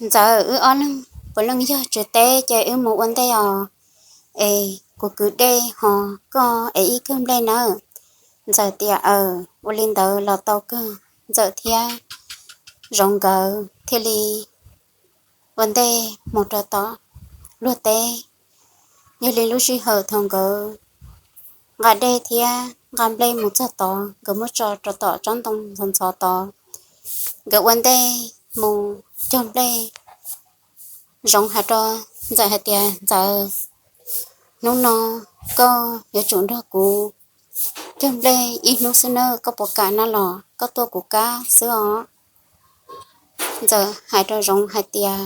Ntxawm, wb ob leeg puav leej yog Tswv teb ces wb mus ua ntej os, es kuv kwv dej ho koj es ib kawm nplej nawb. Ntxawm tias, Aws, ua li ntawd los tau kawg. Ntxawm thiab Zoov nkawd thiaj li ua ntej mus rau tom luag teb. Yog li lub sij hawm thaum nkawd nqa dej thiab nqa nplej mus txog tod, nkawd muab tso rau tom tsob ntoo ntxhov ntxhov tod, nkawd ua ntej mus cog nplej. Zoov hais rau Ntxawm hais tias, Ntxawm, hnub no koj yuav tsum nrog kuv cog nplej ib hnub xwb nawb, koj puas kam na los koj tuaj kuv kab xwb os. Ntxawm hais rau Zoov hais tias,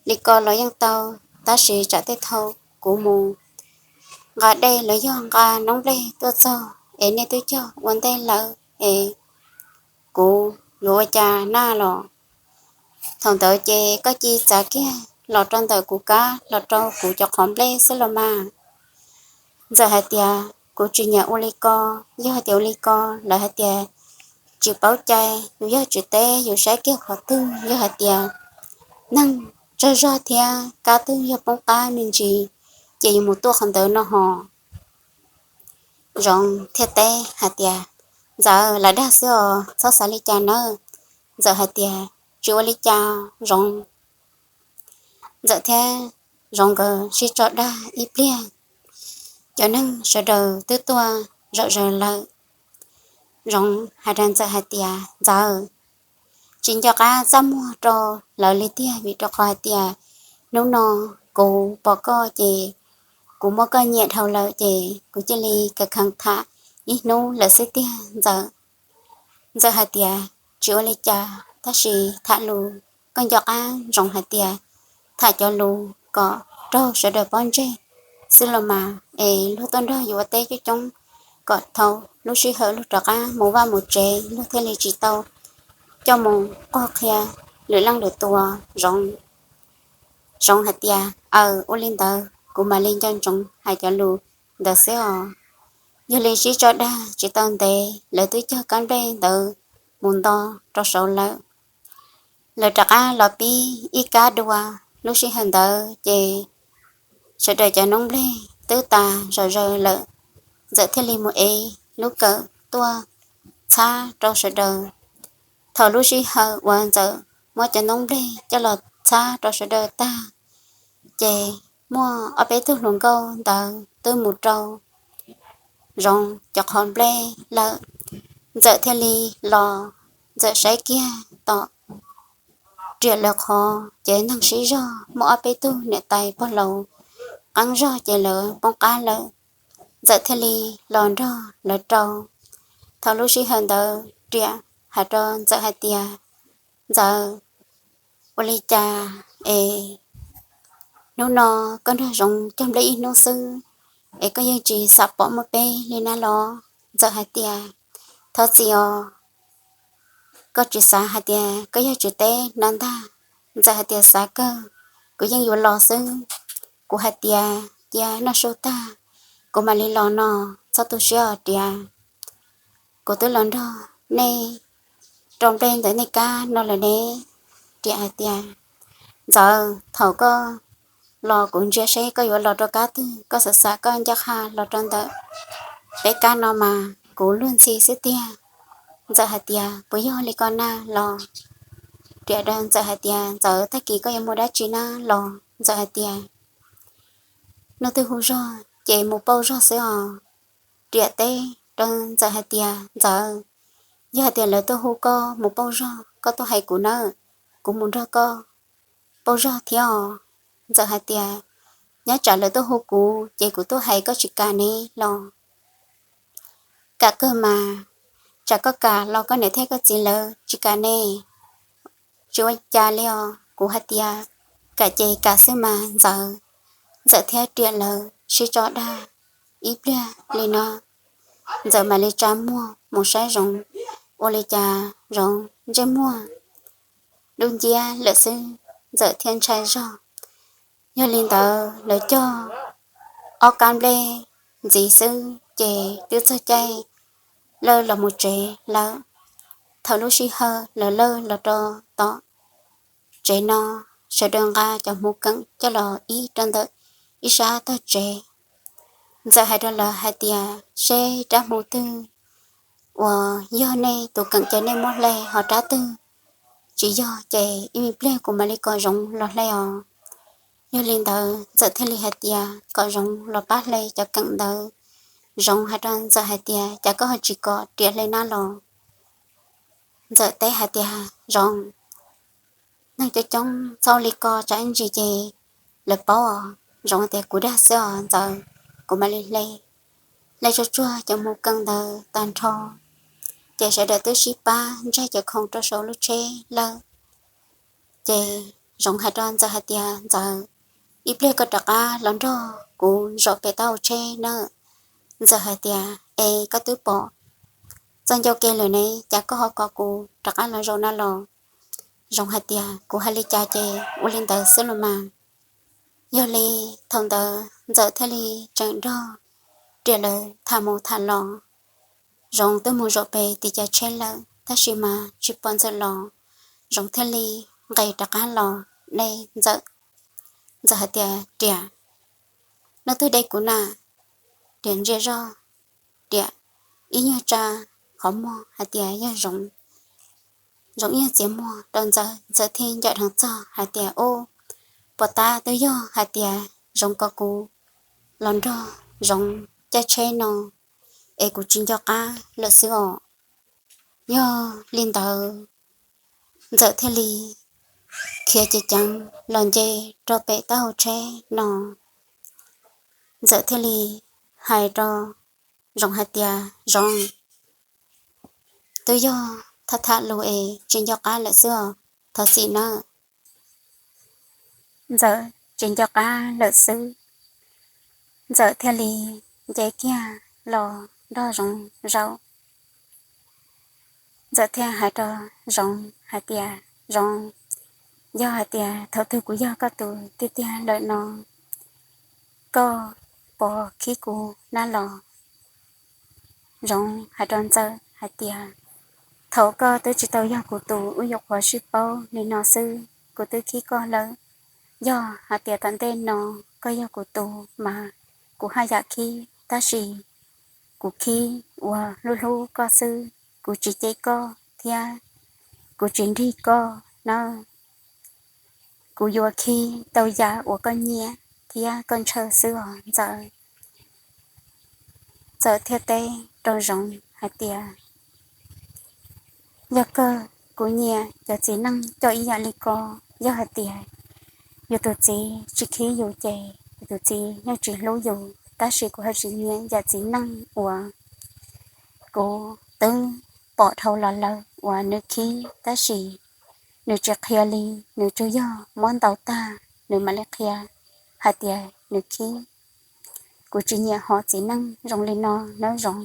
Li ko los yeej tau, tab sis tsam tej thaum kuv mus nqa dej los yog nqa noob nplej tuaj txog es nej twb cog ua ntej lawm es kuv yuav ua cas na los? Thaum ntawd ces koj cia li txav kiag los rau ntawm kuv kab los rau kuv cov qhov nplej xwb los mas. Ntxawm hais tias, Kuv tsis nyiam ua li ko, yog hais tias ua li ko lawv hais tias tsis paub cai, yus yog Tswv teb yus saib kiag qhov twg, yog hais tias neeg tsaug zog thiab kab twg yog poob qab me ntsis ces yus mus tuaj qhov ntawd no hos. Zoov thiaj teb hais tias, Ntxawm, lam dag xwb os, txhob xav li cas nawb. Ntxawm hais tias, Tsis ua li cas Zoov. Ntxawm thiab Zoov nkawd sib tso dag ib pliag, cov neeg sawv daws twb tuaj zom zaws lawm. Zoov hais rau Ntxawm hais tias, Ntxawm, tsis nco qab txaj muag rau lawv li tiag, vim rau qhov hais tias hnub no kuv pom koj ces kuv muab koj nyiam dhau lawm ces kuv cia li khav kheev tham ib hnub lawm xwb tiag Ntxawm. Ntxawm hais tias, Tsis ua li cas, tab sis tham lus, koj nco qab Zoov hais tias tham cov lus kom raug sawv daws pob ntseg xwb los mas, es luag tuaj nrog yus ua teb coob coob, kom thaum lub sij hawm luag rov qab mus vaj mus tsev luag thiaj li tsis tau coj mus qog qhia lwm leej lwm tus. Zoov, Zoov hais tias, Aws, ua li ntawd kuv mam li nco ntsoov hais cov lus ntawd xwb os. Yog li sib tso dag tsis tau ntev lawv twb cog kab nplej ntawd mus nto rau saud lawm. Lawv rov qab los pib ib kab dua, lub sij hawm ntawd ces sawv daws cov noob nplej twb tas zom zaws lawm. Ntxawm thiaj li mus ev lub kawm tuaj txhab rau sawv daws. Thaum lub sij hawm uas Ntxawm muab cov noob nplej coj los txhab rau sawv daws tag, ces muaj ob peb tug hluas nkauj ntawd twb mus rau Zoov cov qhov nplej lawm. Ntxawm thiaj li los, Ntxawm saib kiag tom riam lawv qhov ces neeg sib zog, muaj ob peb tug niam tais pog laus qeeb zog ces lawv poob qab lawm. Ntxawm thiaj li los nrog lawv rau. Thaum lub sij hawm ntawd riam hais rau Ntxawm hais tias, Ntxawm, ua li cas es hnub no koj nrog Zoov cog nplej ib hnub xwb es koj yeej tsis xam pom muaj peb li na los? Ntxawm hais tias, Thov txim os, koj tsis xav hais tias koj yog Tswv teb no ntag. Ntxawm hais tias, Xav kawg, kuv yeej yuav los xwb. Kuv hais tias cia noj su tag kuv mam li los no, txhob tu siab os riam. Kuv twb los nrog nej rau nplej ntawm nej kab no lawm ne. Riam hais tias, Ntxawm, thaum koj los kuv ntsia seb koj yuav los rau kab twg, koj xav xav koj ncaj qha los rau ntawm peb kab no mas kuv luag ntxhi xwb tiag. Ntxawm hais tias, Puas yog li ko na los? Riam rau Ntxawm hais tias, Ntxawm, tag kis koj yuav mus dab tsi na los? Ntxawm hais tias, Hnub twg hu zog ces mus pauj zog xwb os. Riam teb rau Ntxawm hais tias, Ntxawm, yog hais tias lawv tuaj hu koj mus pauj zog koj tuaj hais kuv nawb, kuv mus nrog koj pauj zog thiab os. Ntxawm hais tias, Nyob tsam lawv tuaj hu kuv ces kuv tuaj hais koj tsis kam ne los? Kam kawg mas, tsam koj kam los koj niam thiab koj txiv lawv tsis kam ne. Tsis ua cas li os, kuv hais tias kam ces kam xwb mas Ntxawm. Ntxawm thiab Riam lawv sib tso dag ib pliag li no, Ntxawm mam li tsa muag mus saib Zoov, ua li cas Zoov ntsej muag dub nciab lawm xwb, Ntxawm thiaj ntshai zog. Yog li ntawd lawv cog ob kab nplej ntxiv xwb ces twb txog caij lawv los mus tsev lawm. Thaum lub sij hawm lawv lawv los rau tom tsev no, sawv daws nqa cov hmuv keem coj los ib rau ntawm ib sab tog tsev. Ntxawm hais rau lawv hais tias, seb rab hmuv twg uas yog nej tus keem ces nej muab hle, ho rab twg tsis yog ces ib me pliag kuv mam li kom Zoov los hle os. Yog li ntawd Ntxawm thiaj li hais tias kom Zoov los pab hle cov keem ntawd. Zoov hais rau Ntxawm hais tias, cas koj ho tsis kom Riam hle nab los? Ntxawm teb hais tias, Zoov, neeg coob coob txhob ua li ko, tsam ib ntsis ces lawv paub os. Zoov tias, kuv dag xwb os Ntxawm, kuv mam li hle. Hle tsuag tsuag cov hmuv keem ntawd tag nrho, ces sawv daws twb sib pab ntsaig cov khoom rau saum lub tsheb lawm. Ces Zoov hais rau Ntxawm hais tias, Ntxawm, ib pliag koj rov qab los nrog kuv zaum pem taub hau tsheb nawb. Ntxawm hais tias, es koj twb pom txoj ncauj ke lawm ne, cas koj ho kom kuv rov qab los zaum na los? Zoov hais tias, kuv hais li cas ces ua li ntawd xwb los mas. Yog li thaum ntawd Ntxawm thiaj li tseem nrog Riam lawv tham mus tham los. Zoov twb mus zaum pem tim cov tsheb lawm tab sis mas tsis pom Ntxawm los. Zoov thiaj li nqes rov qab los de Ntxawm. Ntxawm hais tias, Riam, neb twb de kuv na. Riam ntsia zoj, Riam ib nyuag tsa qhov muag hais tias yog Zoov. Zoov ib nyuag txiav muag rau Ntxawm, Ntxawm thiaj ncaim dheev txog hais tias, ub, puas tab twb yog hais tias Zoov kom kuv los nrog Zoov caij tsheb no es kuv tsis nco qab lawm xwb os. Yog li ntawd Ntxawm thiaj li khiav ceev ceev los nce rau pem taub hau tsheb no. Ntxawm thiaj li hais rau Zoov hais tias, Zoov, twb yog tham tham lus es tsis nco qab lawm xwb os, thov txim nawb. Ntxawm tsis nco qab lawm xwb, Ntxawm thiaj li nce kiag los nrog Zoov zaum. Ntxawm thiaj hais rau Zoov hais tias, Zoov, yog hais tias thaum twg kuv yog koj tus tiag tiag lawm no, koj puas khib kuv nab los? Zoov hais rau Ntxawm hais tias, thaum koj twb tsis tau yog kuv tus, wb yuav qhuav sib paub li no xwb, kuv twb khib koj lawm. Yog hais tias tom ntej no koj yog kuv tus mas kuv haj yam khib, tab sis kuv khib uas hlub hlub koj xwb, kuv tsis cem koj thiab kuv tsis nrig koj nawb. Kuv yuav khib tau yam uas koj nyiam thiab koj ntshaw xwb os Ntxawm. Ntxawm thiaj teb rau Zoov hais tias, yog kawg, kuv nyiam cov txiv neej coj ib yam li ko. Yog hais tias yus tus txiv tsis khib yus ces yus tus txiv yeej tsis hlub yus, tab sis kuv ho tsis nyiam yam txiv neej uas kuv twb pom dhau los lawm uas nws khib tab sis nws tsis qhia li, nws tsuas yog muab ntaus tag nws mam li qhia hais tias nws khib. Kuv tsis nyiam hom txiv neej zoo li no nawb Zoov.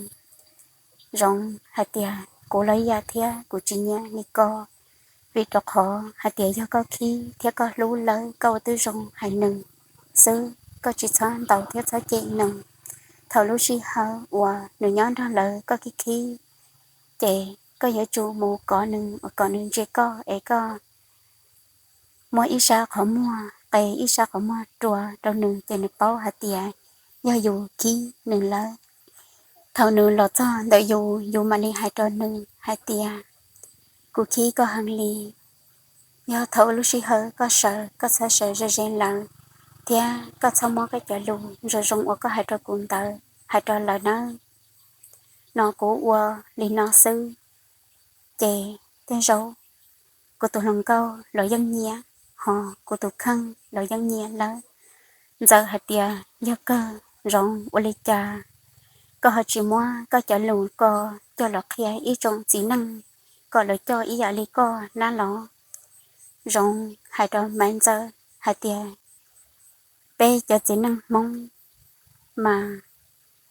Zoov hais tias, kuv los ib yam thiab, kuv tsis nyiam li ko, vim rau qhov hais tias yog koj khib thiab koj hlub lawv koj ua tib zoo hais nws xwb, koj tsis txhob ntaus thiab txhob cem nws. Thaum lub sij hawm uas nws nyob nrog lawv koj khib khib, ces koj yuav tsum mus kov nws uas kom nws ntsia koj es koj muab ib sab qhov muag qe ib sab qhov muag rua rau nws ces nws paub hais tias yog yus khib nws lawm. Thaum nws los txog ntawm yus, yus mam li hais rau nws hais tias, kuv khib koj heev li. Yog thaum lub sij hawm koj sawv koj txhob sawv ze ze lawv, thiab koj txhob muab koj cov lus zoo zoo uas koj hais rau kuv ntawd hais rau lawv nawb. No kuv ua li no xwb, ces tej zaum kuv tus hluas nkauj los yeej nyiam, ho kuv tus kheej los yeej nyiam lawm. Ntxawm hais tias, yog kawg Zoov, ua li cas koj ho tsis muab koj cov lus ko coj los qhia ib tsoom txiv neej kom lawv coj ib yam li koj nab los? Zoov hais rau Maiv Ntxawm hais tias, peb cov txiv neej Hmoob mas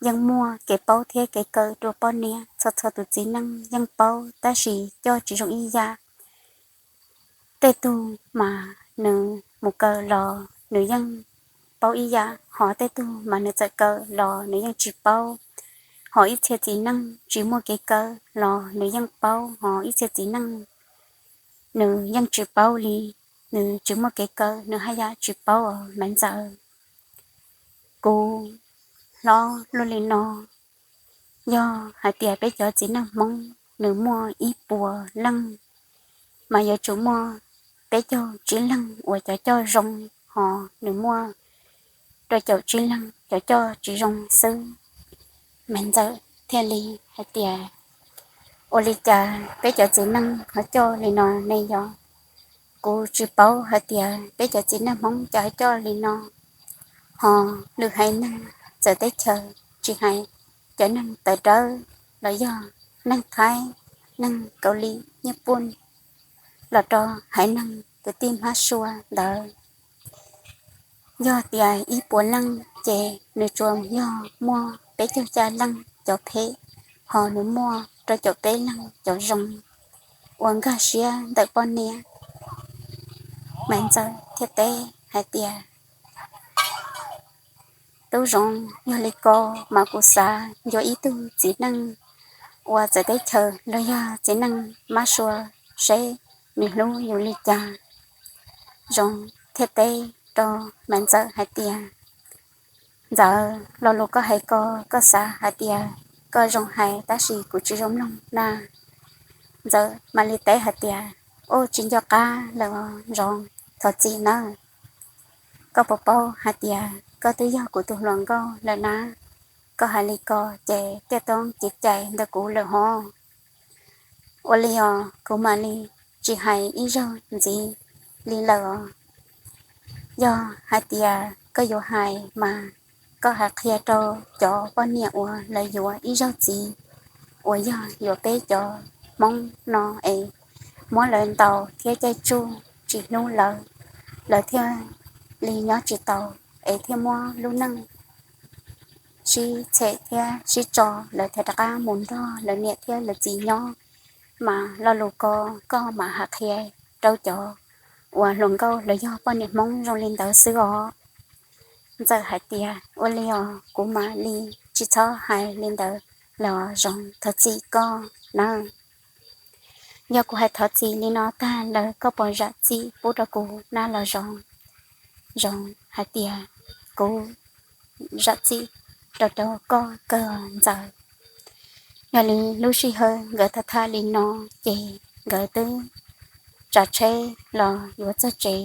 yeej muaj kev paub thiab kev kawm rau poj niam, txhua txhua tus txiv neej yeej paub tab sis coj tsis zoo ib yam. Tej tug mas nws mus kawm los nws yeej paub ib yam, ho tej tug mas nws txawm kawm los nws yeej tsis paub. Ho ib txhia txiv neej tsis muaj kev kawm los nws yeej paub, ho ib txhia txiv neej nws yeej tsis paub li. nws tsis muaj kev kawm, nws haj yam tsis paub os Maiv Ntxawm. Kuv hlob luaj li no, yog hais tias peb cov txiv neej Hmoob nws muaj ib puas leej, mas yuav tsum muaj peb caug tsib leeg uas cov coj zoo, ho nws muaj rau caum tsib leeg cov coj tsis zoo xwb. Maiv Ntxawm thiaj li hais tias, ua li cas peb cov txiv neej ho coj li no ne yog? Kuv tsis paub hais tias peb cov txiv neej Hmoob cas ho coj li no. Ho lwm haiv neeg txawv teb chaws, tsis hais cov neeg tawv dawb los yog neeg Thaib, neeg Kaus Lim, Nyij Pooj, los rau haiv neeg kwv tij hmab sua ntawd, yog tias ib puas leej ces nws tsuas yog muaj peb caug xya leej cov phem, ho nws muaj rau caum peb leeg cov zoo uas nkag siab ntawm poj niam. Maiv Ntxawm thiaj teb hais tias, tub Zoov, yog li ko mas kuv xav ncuav ib tug txiv neej uas txawv teb chaws los yog txiv neej hmab sua seb nws hlub yus li cas. Zoov thiaj teb rau Maiv Ntxawm hais tias, Ntxawm, lo lus koj hais ko, koj xav hais tias koj zoo hais tab sis kuv tsis zoo mloog na. Ntxawm mam li teb hais tias, ub, tsis nco qab lawm os Zoov, thov txim nawb. Koj puas paub hais tias koj twb yog kuv tus hluas nkauj lawm na? Koj hais li ko ces caj toob cev cai ntawm kuv lawm hov. Ua li os, kuv mam li tsis hais ib zaug ntxiv li lawm os. Yog hais tias koj yuav hais mas koj hais qhia rau cov poj niam uas lawv yuav ib zaug txiv uas yog yuav peb cov Hmoob no es muab lawv ntaus thiab caij tsuj tsis hlub lawv, lawv thiaj li nyob tsis tau es thiaj muab lub neej sib txhem thiab sib tso, lawv thiaj rov qab mus nrog lawv niam thiab lawv txiv nyob. Mas lo lus ko koj mam hais qhia rau cov uas hluas nkauj los yog poj niam Hmoob zoo li ntawd xwb os. Ntxawm hais tias, ua li os, kuv mam li tsis txhob hais li ntawd los Zoov, thov txim koj nawb. Yog kuv hais thov txim li no tag lawm koj puas zam txim pub rau kuv na los Zoov? Zoov hais tias, kuv zam txim rau rau koj kawg Ntxawm. Yog li lub sij hawm nkawd tham tham li no ces nkawd twb tsav tsheb los yuav txog tsev.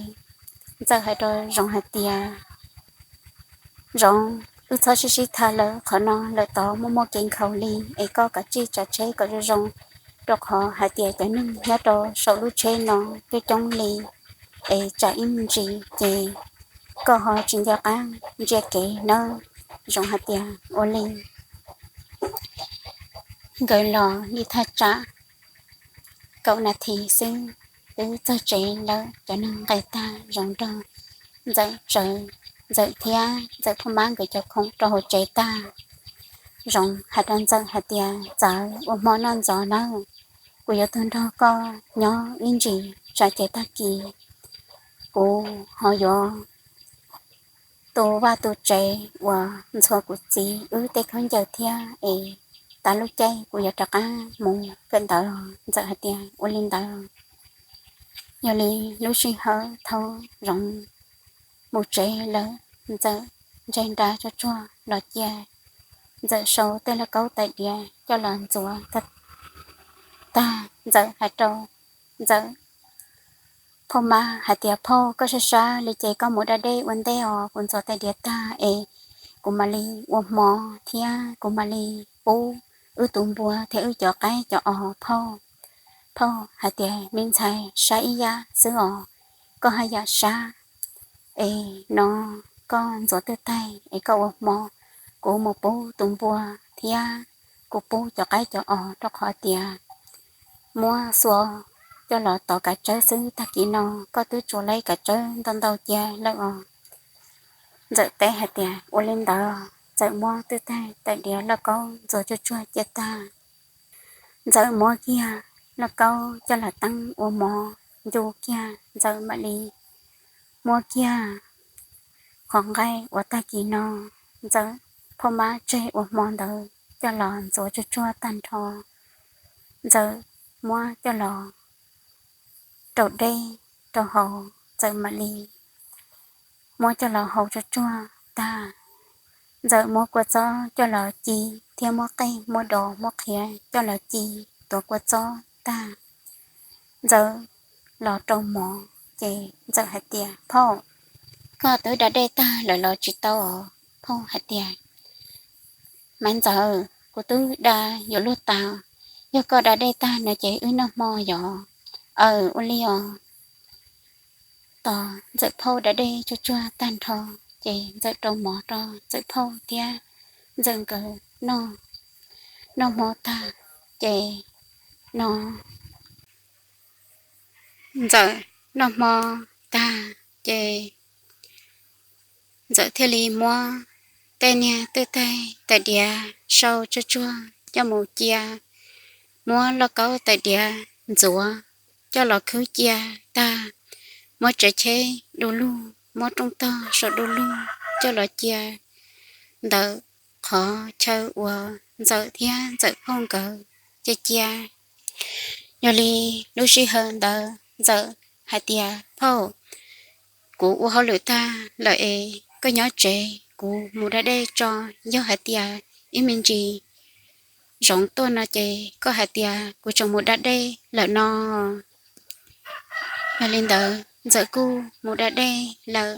Ntxawm hais rau Zoov hais tias, Zoov, wb txhob sib sib tham lawm, qhov no lawm tod muaj muaj kev nkhaus li, es koj kav tsij tsav tsheb kom zoo zoo, rau qhov hais tias cov neeg nyob rau saum lub tsheb no coob coob li, es tsam ib ntsis ces koj ho tsis nco qab ntsia kev nawb. Zoov hais tias, ua li. Nkawd los li thaj tsam kaum nas this xwb twb txog tsev lawm, cov neeg nqis tag Zoov nrog Ntxawm tsawv, Ntxawm thiab Ntxawm phauj mab nkawd cov khoom rau hauv tsev tag. Zoov hais rau Ntxawm hais tias, Ntxawm, ua hmo noj ntxov nawb, kuv yuav tuaj nrog koj nyob ib ntsis tsam ces tag kis kuv ho yuav tu vaj tu tsev uas ntxhua kuv txiv wb tej khaub ncaws thiab es tas lub caij kuv yuav rov qab mus kawm ntawv. Ntxawm hais tias, ua li ntawd. Yog li lub sij hawm thaum Zoov mus tsev lawm, Ntxawm ntseg nra tsuag tsuag los cia Ntxawm sau tej lauj kaub tais diav coj los ntxuav tag. Ntxawm hais rau Ntxawm phauj mab hais tias, phauj, koj sab sab li ces koj mus da dej ua ntej os, kuv ntxuav tais diav tag es kuv mam li ua hmo thiab kuv mam li pub wb tus npua thiab wb cov qaib cov os phauj. Phauj hais tias, me ntxhais, sab ib yam xwb os, koj haj yam sab. Es no koj ntxuav twb tag es koj ua hmo, kuv mus pub tus npua thiab kuv pub cov qaib cov os, rau qhov tias muab xua coj los tov kav tsawb xwb, tag kis no koj twb tsuas laib kav tsawb ntau ntau cia lawm os. Ntxawm teb hais tias, ua li ntawd. Ntxawm muab twb tag tais diav lauj kaub ntxuav tsuag tsuag cia tag. Ntxawm muab kiag lauj kaub coj los teeb ua mov ncu kiag, Ntxawm mam li muab kiag qhov nqaij uas tag kis no Ntxawm phauj mab tseg ua hmo ntawd coj los ntxuav tsuag tsuag tag nrho. Ntxawm muab coj los rau dej rau haus Ntxawm mam li muab coj los hau tsuag tsuag tag, Ntxawm muab kua txob coj los ci thiab muab qej muab dos muab qhiav coj los ci, tuav kua txob tag, Ntxawm los rau mov ces Ntxawm hais tias, Phauj, koj twb da dej tag lawm los tsis tau os? Phauj hais tias, Maiv Ntxawm, kuv twb da yuav luag tas, yog koj da dej tag no ces wb noj hmo yos. Aw, ua li os. Tos Ntxawm phauj da dej tsuag tsuag tag nrho, ces Ntxawm rau mov rau Ntxawm phauj thiab Ntxawm nkawd noj. Noj hmo tag ces no Ntxawm noj hmo tag ces Ntxawm thiaj li muab tej niag twj taig tais diav sau tsuag tsuag coj mus cia, muab lauj kaub tais diav ntxuav coj los khwb cia tag, muab tsev cheb du lug, muab rooj tog sau du lug coj los cia ntawm qhov chaw uas Ntxawm thiab Ntxawm phauj nkawd cia cia. Yog li lub sij hawm ntawd Ntxawm hais tias, Phauj, kuv ua hauj lwm tag lawm es koj nyob tsev, kuv mus da dej tso. Yog hais tias ib me ntsis Zoov tuaj no ces koj hais tias kuv tseem mus da dej lawm no. Yog li ntawd Ntxawm kuj mus da dej lawm.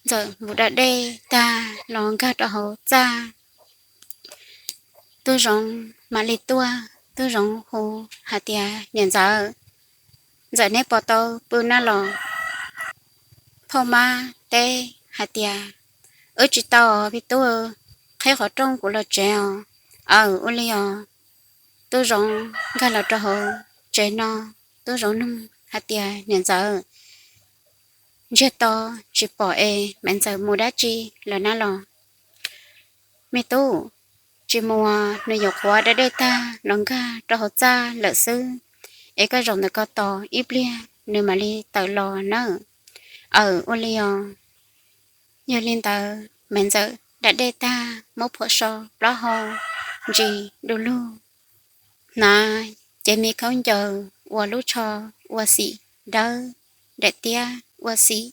Ntxawm mus da dej tag los nkag rau hauv txaj, Tub Zoov mam li tuaj. Tub Zoov hu hais tias, Niam Ntxawm, Ntxawm, neb puas tau pw na los? Phauj Mab teb hais tias, Wb tsis tau os me tub, qheb qhov rooj kuv los tsev os. Aw, ua li os. Tub Zoov nkag los rau hauv tsev no, Tub Zoov nug hais tias, Niam Ntxawm, ntsiag to tsis pom es Maiv Ntxawm mus dab tsi lawm na los? Me tub, tsis mus, nws nyuam qhuav da dej tag los nkag rau hauv txaj lawm xwb, es koj zaum ntawm ko tos ib pliag nws mam li tawm los nawb. Aw, ua li os. Yog li ntawd Maiv Ntxawm da dej tag muab phuam so plaub hau ntsis du lug, hnav cev me khaub ncaws uas lub tsho ua xim dawb, daim tiab ua xim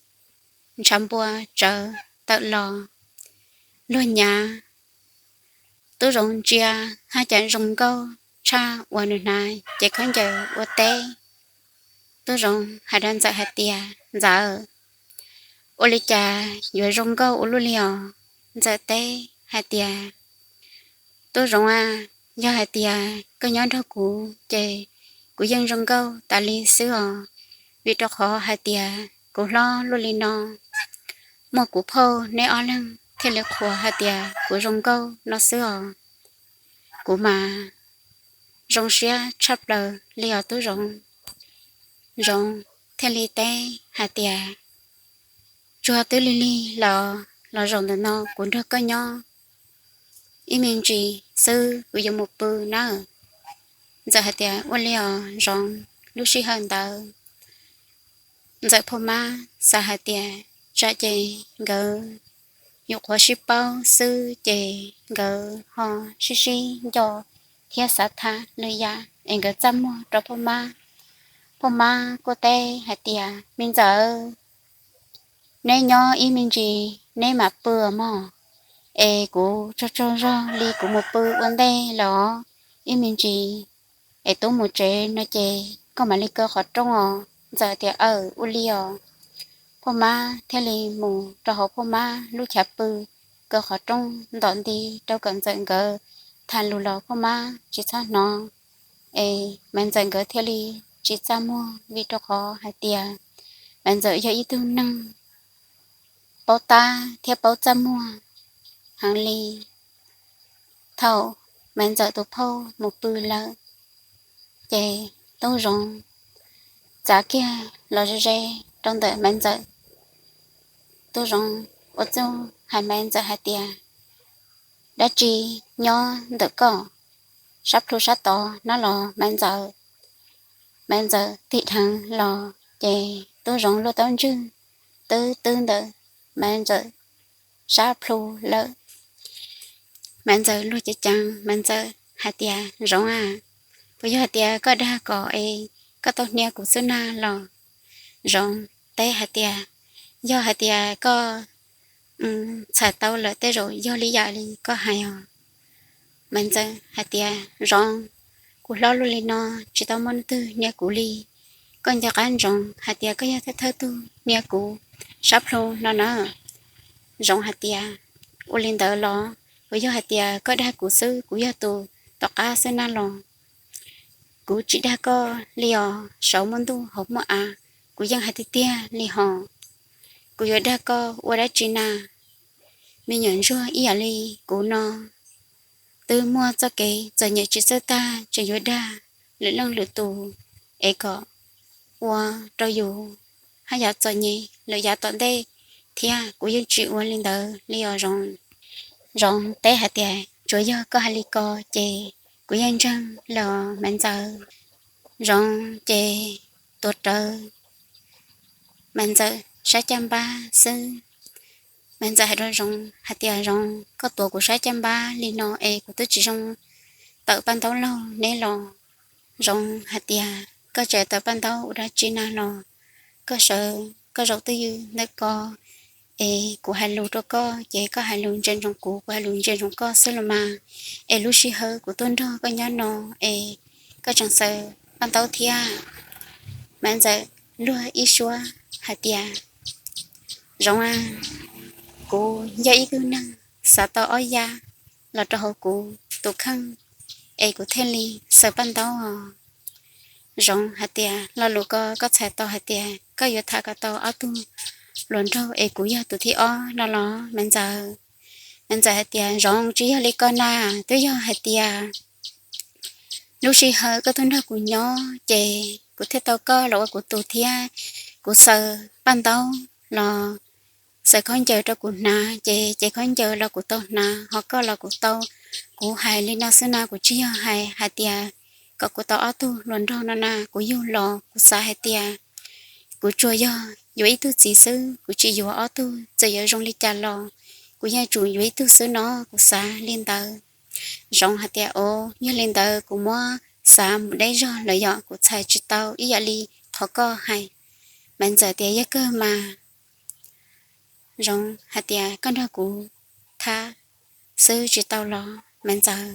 ntshav npua tsawv tawm los. Luag nyav, Tub Zoov ntsia haj yam zoo nkauj tshaj uas nws hnav cev khaub ncaws ua teb. Tub Zoov hais rau Ntxawm hais tias, Ntxawm, ua li cas yuav zoo nkauj ua luaj li os? Ntxawm teb hais tias, Tub Zoov a, yog hais tias koj nyob nrog kuv ces kuv yeej zoo nkauj tas li xwb os, vim rau qhov hais tias kuv hlob luaj li no, muaj kuv phauj neb ob leeg thiaj li qhuas hais tias kuv zoo nkauj no xwb os. Kuv mas zoo siab tshaj plaws li os Tub Zoov. Zoov thiaj li teb hais tias, Tsuag twb lig lig los, los zaum ntawm no kuv nrog koj nyob ib me ntsis xwb, kuv yuav mus pw nawb. Ntxawm hais tias, Ua li os Zoov. Lub sij hawm ntawd Ntxawm phauj Mab xav hais tias tsam ces nkawd nyuam qhuav sib paub xwb ces nkawd ho sib sib nco thiab xav tham lwm yam es nkawd txaj muag rau phauj Mab. Phauj Mab kuj teb hais tias, Me Ntxawm, neb nyob ib me ntsis neb mam pw mog, es kuv tsaug tsaug zog li kuv mus pw ua ntej lawm os, ib me ntsis es tub mus tsev no ces koj mam li kaw qhov rooj os. Ntxawm tias, Aw, ua li os. Phauj Mab thiaj li mus rau hauv phauj Mab lub chav pw, kaw qhov rooj ntom nti rau kom Ntxawm nkawd tham lus los phauj Mab tsis txhob hnov, es Maiv Ntxawm nkawd thiaj li tsis txaj muag vim rau qhov hais tias Maiv Ntxawm yog ib tug neeg paub tab thiab paub txaj muag heev li. Thaum Maiv Ntxawm tus phauj mus pw lawm, ces Tub Zoov txav kiag los ze ze rau ntawm Maiv Ntxawm. Tub Zoov ua txuj hais Maiv Ntxawm hais tias, Dab tsi nyob ntawm koj sab plhu sab tod no los Maiv Ntxawm? Maiv Ntxawm tig dheev los ces Tub Zoov lub taub ntswg twb twb ntawm Maiv Ntxawm sab plhu lawm. Maiv Ntxawm luag ceev ceev, Maiv Ntxawm hais tias, Zoov a, puas yog hais tias koj dag kom es koj tau hnia kuv xwb na los? Zoov teb hais tias, yog hais tias koj txhais tau lawm tej zaum yog li yam li koj hais os. Maiv Ntxawm hais tias, Zoov, kuv hlob luaj li no tsis tau muaj leej twg hnia kuv li. Koj nco qab ntsoov hais tias koj yog thawj thawj tug hnia kuv sab plhu no na. Zoov hais tias, ua li ntawd los? Uas yog hais tias koj dag kuv xwb, kuv yog tus tom qab xwb na los? Kuv tsis dag koj li os, saum muaj ntuj hauv muaj av, kuv yeej hais tiag tiag li hos. Kuv yuav dag koj ua dab tsi na? Me nyuam ntsuag ib yam li kuv no twb muaj txoj kev txom nyem tsis txawj tag, tseem yuav dag lwm leej lwm tus es kom ua rau yus haj yam txom nyem lawm yav tom ntej thiab. Kuv yeej tsis ua li ntawd li os Zoov. Zoov teb hais tias, tsuav yog koj hais li ko ces kuv yeej ntseeg los Maiv Ntxawm. Zoov ces tuav rawv Maiv Ntxawm sab caj npab xwb. Maiv Ntxawm hais rau Zoov hais tias, Zoov, koj tuav kuv sab caj npab li no es kuv twb tsis zoo tawm paj ntaub laug neb los? Zoov hais tias, koj tseem tawm paj ntaub ua dab tsi na los? Koj sawv koj zaum twj ywm ntawm ko es kuv hais lus rau koj ces koj hais lus ntsia ntsoov kuv, kuv hais lus ntsia ntsoov koj xwb los mas. Es lub sij hawm kuv tuaj nrog koj nyob no es koj tseem xaws paj ntaub thiab. Maiv Ntxawm luag ib suab hais tias, Zoov a, kuv yog ib tug neeg xav tau ob yam los rau hauv kuv tus kheej es kuv thiaj li xaws paj ntaub os. Zoov hais tias, lo lus ko koj txhais tau hais tias koj yuav tham kom tau ob tug hluas nraug es kuv yog tus thib ob no los Maiv Ntxawm? Maiv Ntxawm hais tias, Zoov, tsis yog li ko na, twb yog hais tias lub sij hawm koj tuaj nrog kuv nyob ces kuv thiaj tau koj los ua kuv tus thiab. Kuv xaws paj ntaub los xaws khaub ncaws rau kuv hnav ces cev khaub ncaws los kuv tau hnav, ho koj los kuv tau. Kuv hais li no xwb na, kuv tsis yog hais hais tias kom kuv tau ob tug hluas nraug no na. Kuv yug los kuv xav hais tias kuv tsuas yog yuav ib tug txiv xwb, kuv tsis yuav ob tug, txawm yuav zoo li cas los kuv yeej tsum yuav ib tug xwb no, kuv xav li ntawd. Zoov hais tias, Os, yog li ntawd kuv muab xav mus deb zog lawm yom, kuv txhais tsis tau ib yam li qhov koj hais. Maiv Ntxawm tias, Yog kawg mas. Zoov hais tias, Koj nrog kuv tham xwb tsis tau los Maiv Ntxawm?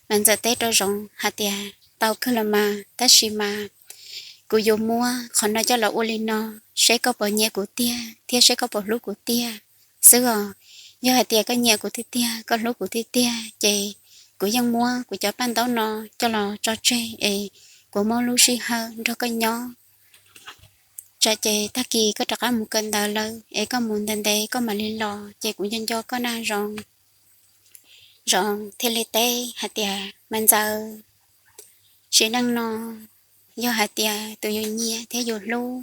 Maiv Ntxawm teb rau Zoov hais tias, Tau kawg los mas, tab sis mas kuv yuav muab qhov no coj los ua li no, seb koj puas nyiam kuv tiag thiab seb koj puas hlub kuv tiag xwb os. Yog hais tias koj nyiam kuv tiag tiag, koj hlub kuv tiag tiag ces kuv yeej muab kuv cov paj ntaub no coj los tso tseg es kuv muab lub sij hawm nrog koj nyob. Tsam ces tag kis koj rov qab mus kawm ntawv lawm es koj mus ntev ntev koj mam li los ces kuv nco nco koj na Zoov. Zoov thiaj li teb hais tias, Maiv Ntxawm, sim neej no yog hais tias tus yus nyiam thiab yus hlub,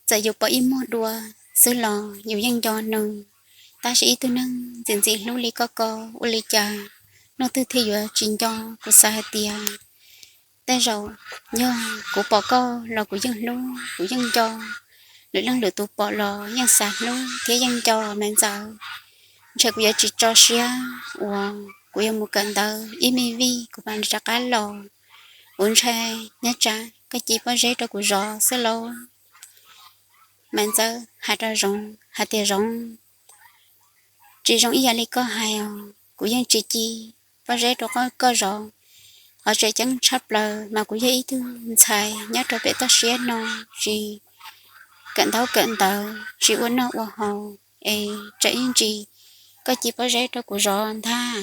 txawm yus pom ib muag dua xwb los yus yeej nco nws. Tab sis ib tug neeg ntxim ntxim hlub li koj ko, ua li cas leej twg thiaj yuav tsis nco? Kuv xav hais tias tej zaum yog kuv pom koj los kuv yeej hlub, kuv yeej nco, lwm leej lwm tus pom los yeej xav hlub thiab yeej nco Maiv Ntxawm. Ntshe kuv yuav tsis tso siab uas kuv yuav mus kawm ntawv ib me vij kuv mam li rov qab los. Kuv ntshai nyob tsam koj cia pob zeb rau kuv zov xwb lauj. Maiv Ntxawm hais rau Zoov hais tias, Zoov, tsis zoo ib yam li koj hais os, kuv yeej tsis cia pob zeb rau koj zov. Qhov tseem ceeb tshaj plaws mas kuv yog ib tug ntxhais nyob rau pem toj siab no, tsis kawm ntaub kawm ntawv, tsis ua noj ua haus, es tsam ib ntsis koj cia pob zeb rau kuv zov ntag.